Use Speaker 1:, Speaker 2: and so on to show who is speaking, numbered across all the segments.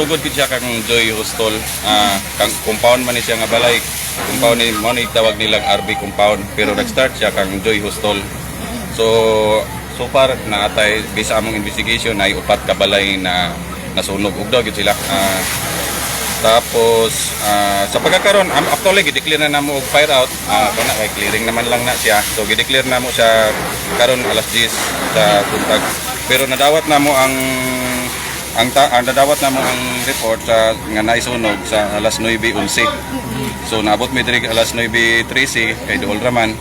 Speaker 1: Sugod gid siya kang Joy Hostel, kang compound man ni siya nga balay. Compound ni mo ni tawag nilang RB compound, pero nag-start siya kang Joy Hostel. So so far naatay bisa among investigation ay upat ka balay na nasunog ug daw gid sila. Tapos sa pagkakaron actually gideclare na namo og fire out, kana kay clearing naman lang na siya. So gideclare namo siya karon alas 10 sa buntag. Pero nadawat namo ang nadawat namo ang report sa nga naisunog sa alas 9:11. So naabot mi diri alas 9:13 kay duol raman.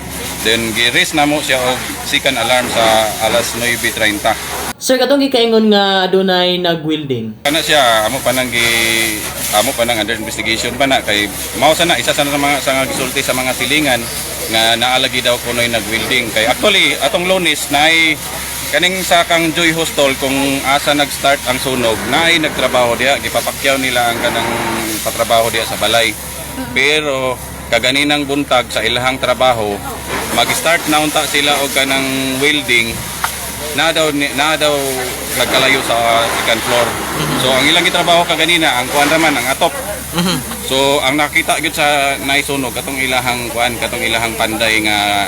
Speaker 1: Then gi-raise namo siya og second alarm sa alas 9:30.
Speaker 2: Sir, katong gikaingon nga adunay nag-welding.
Speaker 1: Kana siya amo pa nang under investigation pa na kay mao sana isa sa mga sa nga gisulti sa mga silingan nga naalagi daw kunoy nag-welding. Kay actually atong Lunes naay kaning sa kang Joy Hostel kung asa nag-start ang sunog, naay nagtrabaho diha, gipapakyaw nila ang kanang patrabaho diha sa balay. Pero kaganinang buntag sa ilahang trabaho, mag-start na unta sila og kanang welding, na daw nagkalayo sa second floor. So ang ilang gitrabaho kaganina ang kuan raman ang atop. So ang nakita gyud sa naisunog katong ilahang kuan, katong ilahang panday nga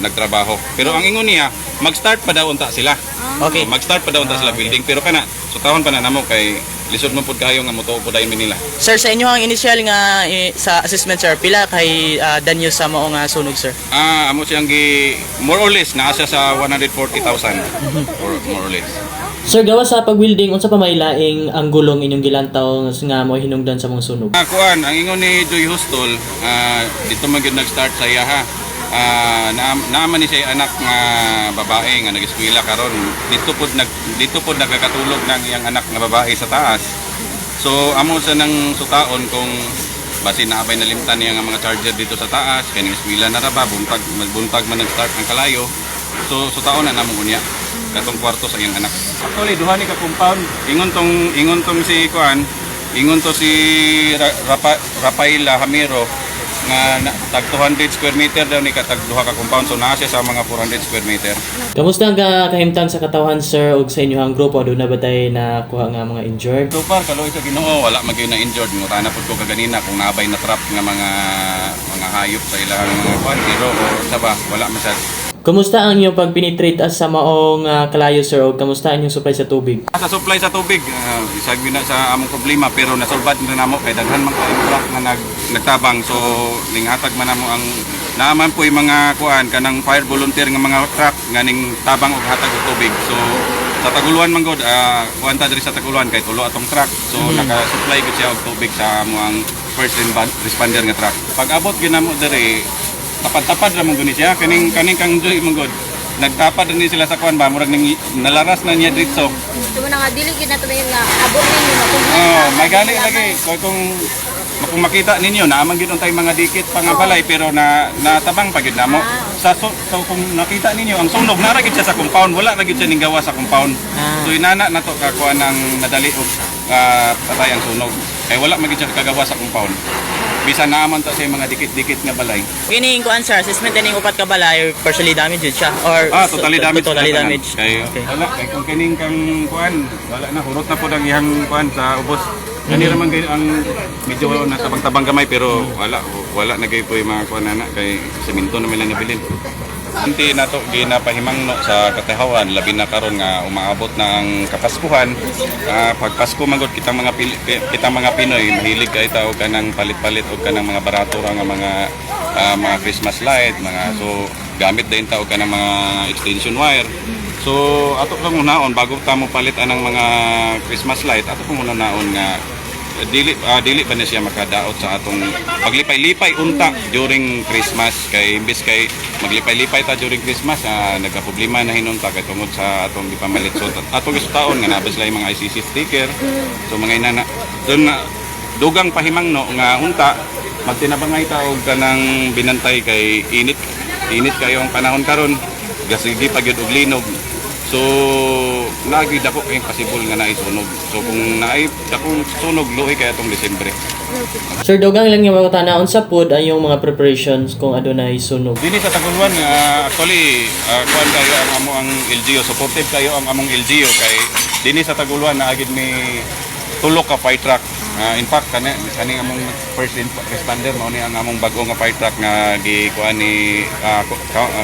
Speaker 1: nagtrabaho. Pero ang ingon niya, mag-start pa daw unta sila. So, mag-start pa daw unta sila building, pero kana so taon pa na namo kay lisod man pud kayo nga motuo pud dayon nila.
Speaker 3: Sir, sa inyo ang initial nga sa assessment, sir, pila kay danyo sa mao nga sunog, sir?
Speaker 1: Amo siyang gi more or less naa siya sa 140,000 or more or less.
Speaker 2: Sir, gawa sa pag-welding, unsa pa may laing ang gulong inyong gilantaw nga mo hinungdan sa mga sunog?
Speaker 1: Kuan, ang ingon ni Joy Hostol, dito man gyud nag-start sa iya ha. Naaman ni siya anak nga babae nga nag-eskwela karon. Dito pod nagkakatulog ng iyang anak nga babae sa taas. So amo sa nang sutaon kung basin na abay nalimtan niya nga mga charger dito sa taas kay ning eskwela na ra ba, buntag buntag man nag-start ang kalayo. So sutaon na namo unya katong kwarto sa iyang anak. Actually duha ni ka compound. Ingon tong si kuan, ingon to si Rafaela Hamiro nga tag 200 square meter daw ni katag duha ka compound, so naa siya sa mga 400 square meter.
Speaker 2: Kamusta ang kahimtang sa katawhan, sir, ug sa inyong grupo? Aduna ba tay nakuha nga mga injured?
Speaker 1: So far kaloy sa Ginoo, wala man gyud na injured. Ngutana pud ko kaganina kung naabay na trap nga mga hayop sa ilang mga kuan, pero o sa ba wala man sad.
Speaker 2: Kamusta ang inyong pag-penetrate as sa maong kalayo, sir, ug kamusta ang inyong supply sa tubig?
Speaker 1: Sa supply sa tubig, isa gyud na sa among problema, pero nasolbad na namo kay daghan man kaayo truck nga nagtabang, so ninghatag man namo ang naaman po yung mga kuan kanang fire volunteer nga mga truck nga ning tabang og hatag og tubig. So sa Taguluan man gud, kuan ta diri sa Taguluan kay tulo atong truck, so naka-supply gud siya og tubig sa among first responder nga truck. Pag abot gyud namo diri, tapad-tapad ra man gud ni siya kaning kaning kang Joy man gud. Nagtapad rin sila sa kuan ba, murag ning nalaras na niya dritso.
Speaker 4: Gusto mo na nga, dili gyud na to nga abot ninyo matugnaw.
Speaker 1: Oh, may gani lagi. Kung makita ninyo, naaman gyud untay mga dikit pa nga balay, pero na natabang pa gyud namo. So kung nakita ninyo ang sunog, nara gyud siya sa compound, wala ra gyud siya ning gawa sa compound. So inana na to kakuha ng nadali og patay ang sunog. Kay wala man gyud siya kagawa sa compound. Bisan naaman ta sa mga dikit-dikit nga balay.
Speaker 3: Kining kuan, sir, assessment ining upat ka balay, partially damaged jud siya or
Speaker 1: Ah, totally damaged.
Speaker 3: Totally
Speaker 1: Sila tanan.
Speaker 3: damaged.
Speaker 1: Kay wala kay kung kining kang kuan, wala na, hurot na po ang iyang kuan sa ubos. Kani ra man kay ang medyo natabang-tabang gamay, pero wala wala na kay po yung mga kuan na kay semento na lang nabilin. Hindi na to ginapahimangno sa katahawan, labi na karon nga umaabot na ang Kapaskuhan. Pag Pasko man gud, kitang mga Pinoy mahilig kay tao kanang palit-palit og kanang mga barato ra nga mga Christmas light, mga so gamit din tao kanang mga extension wire. So ato kang unaon bago ta mo palit anang mga Christmas light, ato kong unaon nga dili ba na siya makadaot sa atong paglipay-lipay unta during Christmas, kay imbis kay maglipay-lipay ta during Christmas, nagka-problema na hinunta kay tungod sa atong gipamalit. So atong taon nga naa sila yung mga ICC sticker, so mga inana doon na dugang pahimangno nga unta magtinabangay ta og kanang binantay kay init init kayo ang panahon karon, gasigi pa gyud og linog. So, lagi dako kay possible nga naisunog. So, kung naay dakong sunog, luoy kay atong Disyembre.
Speaker 2: Sir, dugang lang yung mga tanaon sa pod ang yung mga preparations kung adunay sunog.
Speaker 1: Dini sa Taguluan, actually, kuan kayo ang amo ang LGU, supportive kayo ang among LGU kay dini sa Taguluan naagid mi Tulo ka fire truck. In fact, kani kani among first responder, mao ni ang among bag-o nga fire truck nga gikuan ni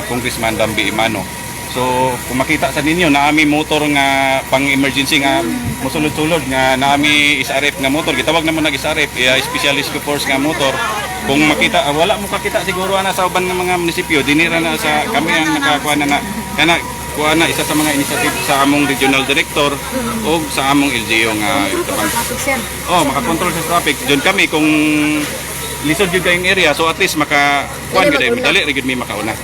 Speaker 1: Congressman Bambi Emano. So, kung makita sa ninyo, naami motor nga pang emergency nga mosulod-sulod nga naami SRF nga motor. Gitawag naman nag SRF, special rescue force nga motor. Kung makita, wala mo kakita siguro ana sa uban nga mga munisipyo, dinira na sa kami ang nakakuha na na kana kuha na, isa sa mga initiative sa among regional director o sa among LGU nga tabang.
Speaker 4: Traffic, sir.
Speaker 1: Oh, makakontrol sa traffic. Diyon kami kung lisod gyud kayong area, so at least maka kuan gyud, dali ra gyud mi makauna.